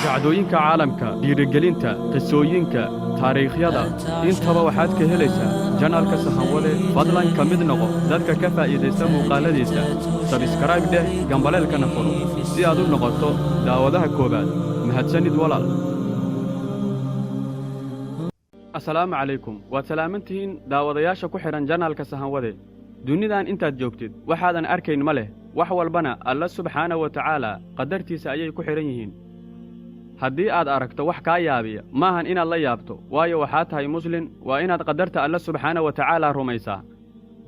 Dhacdooyinka caalamka, dhiirigelinta, qisooyinka, taariikhyada, intaba waxaad ka helaysaa channelka Sahanwade. Fadlan ka mid noqo dadka ka faa'iidaysta muuqaalladiisa. Subscribe dheh, gambaleelkana furo si aad u noqoto daawadaha koowaad. Mahadsanid, walaal. Assalaamu calaykum. Waad salaamantihiin daawadayaasha ku xidhan channelka Sahanwade. Dunidan intaad joogtid waxaadan arkayn ma leh. Wax walbana Alla subxaana wa tacaalaa qadartiisa ayay ku xidhan yihiin. Haddii aad aragto wax kaa yaabiya, maahan inaad la yaabto, waayo waxaa tahay muslin. Waa inaad qadarta Alla subxaana wa tacaalaa rumaysaa.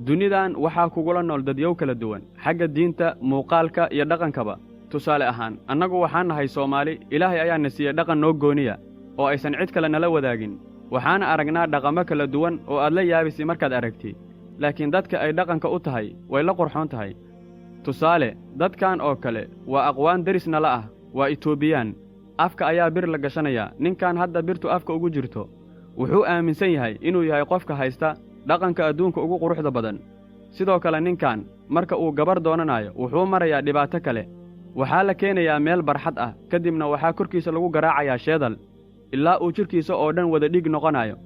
Dunidan waxaa kugula nool dadyow kala duwan xagga diinta, muuqaalka iyo dhaqankaba. Tusaale ahaan, annagu waxaan nahay Soomaali. Ilaahay ayaana siiyey dhaqan noo gooniya oo aysan cid kale nala wadaagin. Waxaana aragnaa dhaqamo kala duwan oo aad la yaabisi markaad aragti, laakiin dadka ay dhaqanka u tahay way la qurxoon tahay. Tusaale, dadkan oo kale waa aqwaan deris nala ah, waa Itoobiyaan. Afka ayaa bir la gashanayaa. Ninkan hadda birtu afka ugu jirto wuxuu aaminsan yahay inuu yahay qofka haysta dhaqanka adduunka ugu quruxda badan. Sidoo kale, ninkan marka uu gabar doonanayo wuxuu marayaa dhibaato kale. Waxaa la keenayaa meel barxad ah, kadibna waxaa korkiisa lagu garaacayaa sheedal ilaa uu jidhkiisa oo dhan wada dhiig noqonayo.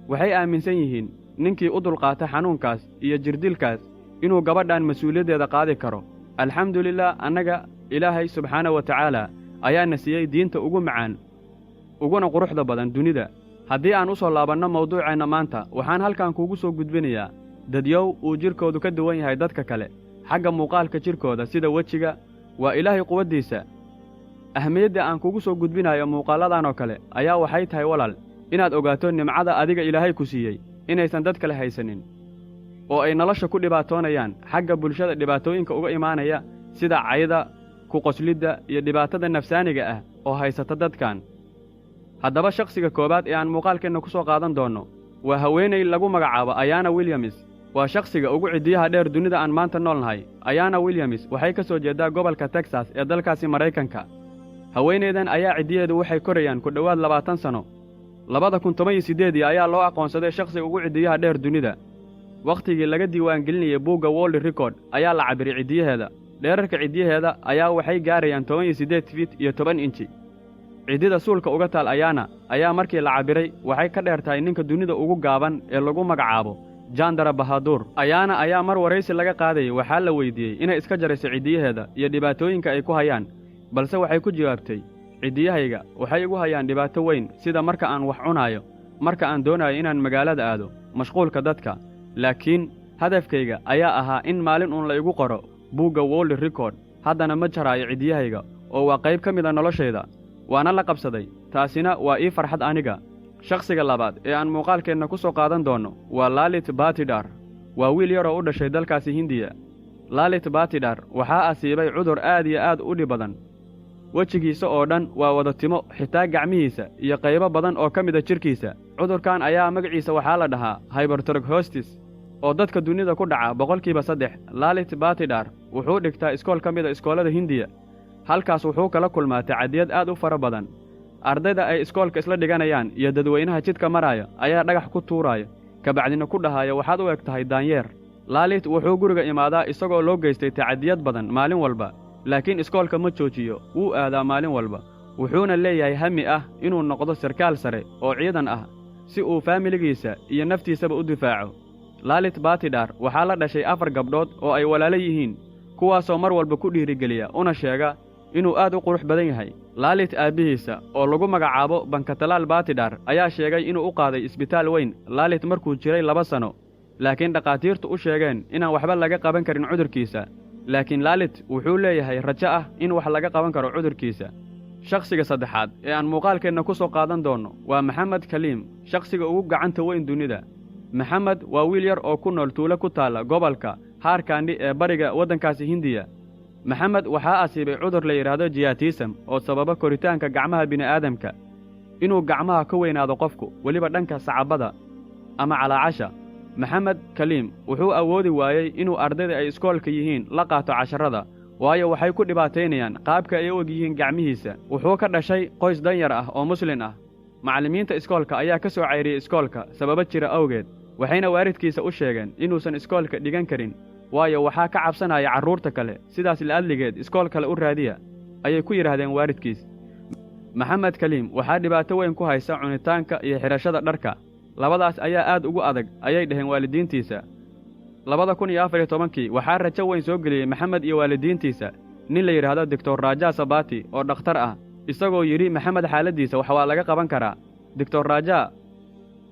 Waxay aaminsan yihiin ninkii u dulqaata xanuunkaas iyo jirdilkaas inuu gabadhan mas-uuliyaddeeda qaadi karo. Alxamdulilah, annaga Ilaahay subxaana wa tacaala ayaana siiyey diinta ugu macaan uguna quruxda badan dunida. Haddii aan u soo laabanno mawduuceenna maanta, waxaan halkan kuugu soo gudbinayaa dadyow uu jidhkoodu ka duwan yahay dadka kale xagga muuqaalka jidhkooda, sida wejiga. Waa Ilaahay quwaddiisa. Ahmiyadda aan kugu soo gudbinayo muuqaalladan oo kale ayaa waxay tahay, walaal, inaad ogaato nimcada adiga Ilaahay ku siiyey inaysan dad kale haysanin oo ay nolosha ku dhibaatoonayaan, xagga bulshada dhibaatooyinka uga imaanaya, sida cayda, ku qoslidda iyo dhibaatada nafsaaniga ah oo haysata dadkan. Haddaba, shakhsiga koowaad ee aan muuqaalkeenna ku soo qaadan doonno waa haweenay lagu magacaabo Ayaana Williams. Waa shakhsiga ugu ciddiyaha dheer dunida aan maanta nool nahay. Ayaana Williams waxay ka soo jeedaa gobolka Texas ee dalkaasi Maraykanka. Haweenaydan ayaa ciddiyaheedu waxay korayaan ku dhowaad 20 sano. 2018-dii ayaa loo aqoonsaday shakhsiga ugu ciddiyaha dheer dunida. Wakhtigii laga diiwaangelinayay buugga World Record ayaa la cabiray ciddiyaheeda. Dheerarka ciddiyaheeda ayaa waxay gaarayaan 18 feet iyo 10 inji. Ciddida suulka uga taal Ayaana ayaa markii la cabiray waxay ka dheer tahay ninka dunida ugu gaaban ee lagu magacaabo Jandara Bahaduur. Ayaana ayaa mar waraysi laga qaadayay waxaa la weydiiyey inay iska jarayso ciddiyaheeda iyo dhibaatooyinka ay ku hayaan, balse waxay ku jawaabtay: "Ciddiyahayga waxay igu hayaan dhibaato weyn, sida marka aan wax cunaayo, marka aan doonayo inaan magaalada aado, mashquulka dadka. Laakiin hadafkayga ayaa ahaa in maalin uun la igu qoro buugga World Record. Haddana ma jaraayo ciddiyahayga oo waa qayb ka mid a noloshayda, waana la qabsaday. Taasina waa ii farxad aniga." Shakhsiga labaad ee aan muuqaalkeenna ku soo qaadan doonno waa Laalit Batidar. Waa wiil yaroo u dhashay dalkaasi Hindiya. Laalit Batidar waxaa asiibay cudur aad iyo aad u dhib badan. Wejigiisa oo dhan waa wada timo, xitaa gacmihiisa iyo qaybo badan oo ka mida jidhkiisa. Cudurkan ayaa magaciisa waxaa la dhahaa hypertrichosis oo dadka dunida ku dhaca 3%. Laalit Batidar wuxuu dhigtaa iskool ka mida iskoolada Hindiya. Halkaas wuxuu kala kulmaa tacadiyad aad u fara badan. Ardayda ay iskoolka isla dhiganayaan iyo dadweynaha jidka maraya ayaa dhagax ku tuuraya, kabacdina ku dhahaya: "Waxaad u eg tahay daanyeer." Laalit wuxuu guriga imaadaa isagoo loo geystay tacadiyad badan maalin walba, laakiin iskoolka ma joojiyo, wuu aadaa maalin walba. Wuxuuna leeyahay hami ah inuu noqdo sarkaal sare oo ciidan ah si uu faamiligiisa iyo naftiisaba u difaaco. Laalit Batidar waxaa la dhashay afar gabdhood oo ay walaalo yihiin, kuwaasoo mar walba ku dhiirigeliya una sheega inuu aad u qurux badan yahay. Laalit aabbihiisa oo lagu magacaabo Bankatalaal Batidar ayaa sheegay inuu u qaaday isbitaal weyn Laalit markuu jiray 2 sano, laakiin dhakhaatiirtu u sheegeen inaan waxba laga qaban karin cudurkiisa. Laakiin Laalit wuxuu leeyahay rajo ah in wax laga qaban karo cudurkiisa. Shakhsiga saddexaad ee aan muuqaalkeenna ku soo qaadan doonno waa Maxamed Kaliim, shakhsiga ugu gacanta weyn dunida. Maxamed waa wiil yar oo ku nool tuulo ku taalla gobolka Haarkandhi ee bariga waddankaasi Hindiya. Maxamed waxaa asiibay cudur la yidhaahdo giantism oo sababa koritaanka gacmaha bini'aadamka, inuu gacmaha ka weynaado qofku, weliba dhanka sacabada ama calaacasha. Maxamed Kaliim wuxuu awoodi waayey inuu ardayda ay iskoolka yihiin la qaato casharrada, waayo waxay ku dhibaataynayaan qaabka ay u eg yihiin gacmihiisa. Wuxuu ka dhashay qoys danyar ah oo muslin ah. Macallimiinta iskoolka ayaa ka soo cayriyey iskoolka sababo jira awgeed, waxayna waalidkiisa u sheegeen inuusan iskoolka dhigan karin, waayo waxaa ka cabsanaya carruurta kale. Sidaas la'adligeed, iskool kale u raadiya, ayay ku yidhaahdeen waalidkiis. Maxamed Kaliim waxaa dhibaato weyn ku haysa cunitaanka iyo xidhashada dharka. Labadaas ayaa aad ugu adag, ayay dhaheen waalidiintiisa. 2014-kii waxaa rajo weyn soo geliyey Maxamed iyo waalidiintiisa nin la yidhaahdo Doctor Raja Sabati oo dhakhtar ah, isagoo yidhi Maxamed xaaladdiisa wax waa laga qaban karaa. Doctor Raja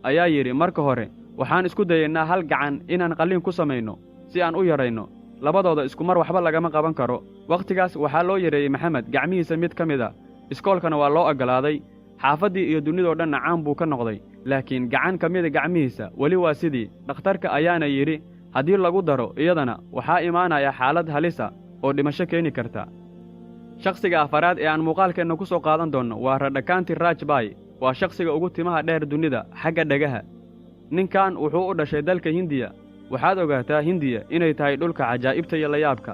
ayaa yidhi, marka hore waxaan isku dayaynaa hal gacan inaan qalliin ku samayno si aan u yarayno. Labadooda iskumar waxba lagama qaban karo. Wakhtigaas waxaa loo yareeyey Maxamed gacmihiisa mid ka mid a, iskoolkana waa loo oggolaaday, xaafaddii iyo dunidoo dhanna caan buu ka noqday, laakiin gacan ka mida gacmihiisa weli waa sidii. Dhakhtarka ayaana yidhi haddii lagu daro iyadana waxaa imaanaya xaalad halisa oo dhimasho keeni karta. Shakhsiga afaraad ee aan muuqaalkeenna ku soo qaadan doonno waa Radhakanti Rajbay. Waa shakhsiga ugu timaha dheer dunida xagga dhagaha. Ninkan wuxuu u dhashay dalka Hindiya. Waxaad ogaataa Hindiya inay tahay dhulka cajaa'ibta iyo layaabka.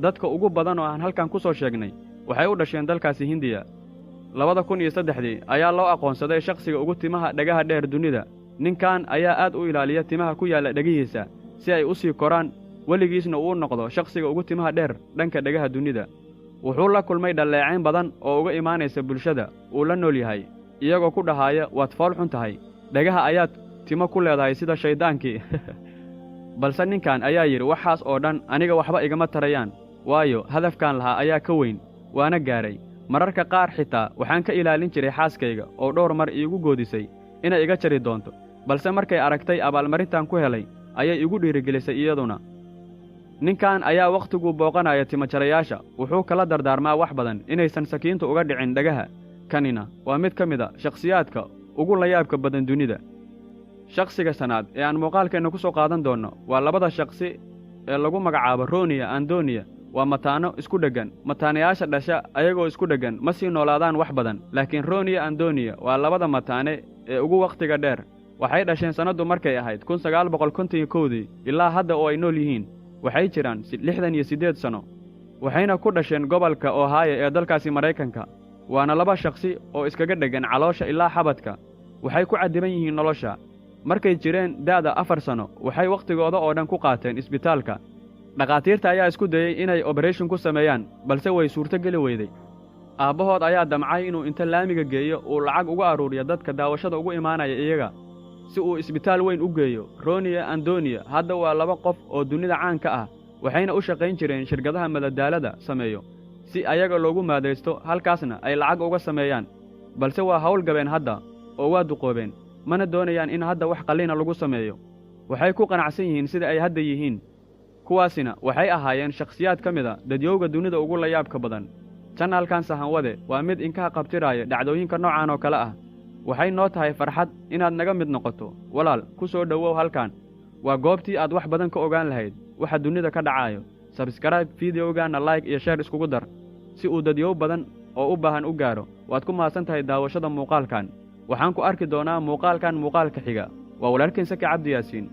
Dadka ugu badan oo aan halkan ku soo sheegnay waxay u dhasheen dalkaasi Hindiya. 2003-dii ayaa loo aqoonsaday shakhsiga ugu timaha dhagaha dheer dunida. Ninkan ayaa aad u ilaaliya timaha ku yaalla dhegihiisa si ay u sii koraan, weligiisna uu noqdo shakhsiga ugu timaha dheer dhanka dhagaha dunida. Wuxuu la kulmay dhalleecayn badan oo uga imaanaysa bulshada uu la nool yahay, iyagoo ku dhahaaya waad fool xun tahay, dhagaha ayaad timo ku leedahay sida shayddaankii. Balse ninkan ayaa yidhi waxaas oo dhan aniga waxba igama tarayaan, waayo hadafkaan lahaa ayaa ka weyn, waana gaaray. Mararka qaar xitaa waxaan ka ilaalin jiray xaaskayga oo dhowr mar iigu goodisay inay iga jari doonto, balse markay aragtay abaalmarintan ku helay ayay igu dhiirigelisay iyaduna. Ninkan ayaa wakhtiguu booqanaya timajarayaasha wuxuu kala dardaarmaa wax badan inaysan sakiintu uga dhicin dhagaha. Kanina waa mid ka mid a shakhsiyaadka ugu layaabka badan dunida. Shakhsiga shanaad ee aan muuqaalkeenna ku soo qaadan doonno waa labada shakhsi ee lagu magacaabo Roniya Andoniya. Waa mataano isku dheggan. Mataanayaasha dhasha ayagoo isku dheggan ma sii noolaadaan wax badan, laakiin Roniya Andoniya waa labada mataane ee ugu wakhtiga dheer. Waxay dhasheen sannaddu markay ahayd 1951-dii ilaa hadda oo ay nool yihiin. Waxay jiraan 68 sano, waxayna ku dhasheen gobolka Ohio ee dalkaasi Maraykanka. Waana laba shakhsi oo iskaga dheggan caloosha ilaa xabadka. Waxay ku caddiban yihiin nolosha. Markay jireen da'da 4 sano waxay wakhtigooda oo dhan ku qaateen isbitaalka. Dhakhaatiirta ayaa isku dayey inay oberation ku sameeyaan, balse way suurto geli weyday. Aabbahood ayaa damcay inuu inta laamiga geeyo uu lacag uga aruuriyo dadka daawashada ugu imaanaya iyaga, si uu isbitaal weyn u geeyo. Roniya Andoniya hadda waa laba qof oo dunida caanka ah, waxayna u shaqayn jireen shirkadaha madadaalada sameeyo si ayaga loogu maadaysto, halkaasna ay lacag uga sameeyaan. Balse waa hawl gabeen hadda oo waa duqoobeen, mana doonayaan in hadda wax qalliina lagu sameeyo. Waxay ku qanacsan yihiin sida ay hadda yihiin. Kuwaasina waxay ahaayeen shakhsiyaad ka mid a dadyowga dunida ugu layaabka badan. Janaalkan Sahanwade waa mid inkaha qabtiraaya dhacdooyinka noocan oo kale ah. Waxay noo tahay farxad inaad naga mid noqoto. Walaal, ku soo dhowow halkan. Waa goobtii aad wax badan ka ogaan lahayd waxa dunida ka dhacaayo. Subscribe videogaana, like iyo share iskugu dar si uu dadyow badan oo u baahan u gaaro. Waad ku mahadsan tahay daawashada muuqaalkan. Waxaan ku arki doonaa muuqaalkan muuqaalka xiga. Waa walaalkiin Saki Cabdi Yaasiin.